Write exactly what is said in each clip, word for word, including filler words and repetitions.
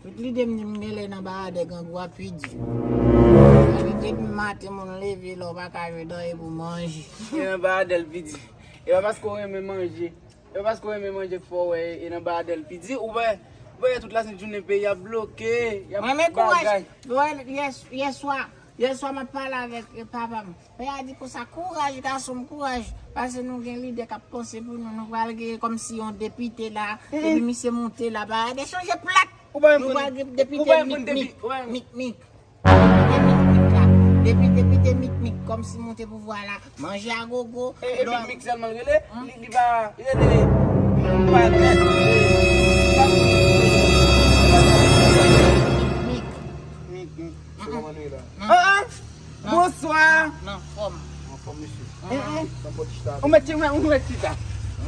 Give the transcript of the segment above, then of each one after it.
Tout lide m di m gen lè nan Baradè, grangou a pi di. Sa vle di depi maten moun leve la, ou pa ka jwenn anyen pou manje. E nan Baradè l pi di. E pa paske w renmen manje. E pa paske w renmen manje k fè w wè e nan Baradè l pi di. Ou wè, ou wè tout lasent jounen peyi a bloke, y ap bagay. Mwen men kouraj. Wè, yè, yè swa, yè swa m ap pale avèk, e, papa m. Pè a di konsa, kouraj gason m, kouraj. Paske nou gen lidè k ap panse pou nou. Nou pral gen kòmsi yon depite la. Depi misye monte la, Baradè chanje plat. Nou pral gen depite mikmik. Mikmik. Depite mikmik la. Depi depite mikmik kòmsi monte pouvwa la. Manje a gogo. E, e mikmik sèlman l rele. Li, li pa rele. Li pa rele. Mikmik. Mikmik. Se kòman nou ye la? Ah, ah. Bonswa. Nan fòm. Anfòm, mesye. Ou mèt chita. Ou mèt chita.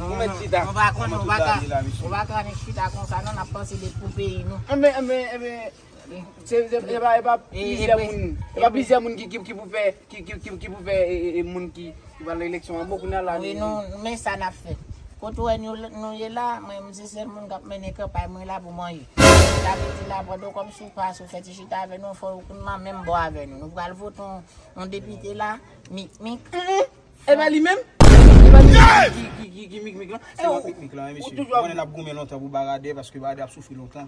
Ou mèt chita. Ou pa konn, ou pa ka, ou pa ka ni chita konsa, non, n ap panse de pou peyi nou. Enben, enben, enben, se, se, e pa, e pa plizyè moun, e pa plizyè moun ki, ki, ki pou fè, ki, ki, ki, ki pou fè, e, e, e, moun ki, ki pral nan eleksyon an. Bon, kounye a la, wi, nou, men sa n ap fè. Kote w wè nou, nou ye la, mwen, m se sèl moun k ap mennen kanpay, mwen la pou mwen ye. Sa vle di la, pandan w kòmsi w pase, w fè ti chita avè nou, fò w konn nan menm bò avè nou. Nou pral vote yon, yon depite la, mikmik. E pa li menm? E pa li menm ki, ki, ki, ki mikmik lan? Se lòt mikmik lan, wi, mesye. Ou konnen n ap goumen lontan pou Baradè, paske Baradè ap soufri lontan.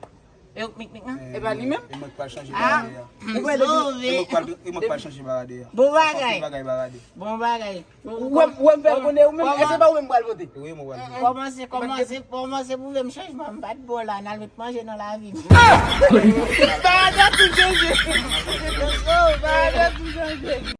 E ou k mikmik lan? E pa li menm? E mwen k pral chanje Baradè a. Ou wè depi, e mwen k pral, e mwen k pral chanje Baradè a. Bon bagay. Bagay Baradè. Bon bagay. Ou wè m, ou wè m fè l konnen ou menm, èske se pa ou menm m pral vote? Wi, mwen pral vote. Kòmanse, kòmanse, kòmanse pwouve m chanjman, m pa t bon la, n al met manje nan lavi m. Baradè tou chanje. Baradè tou chanje.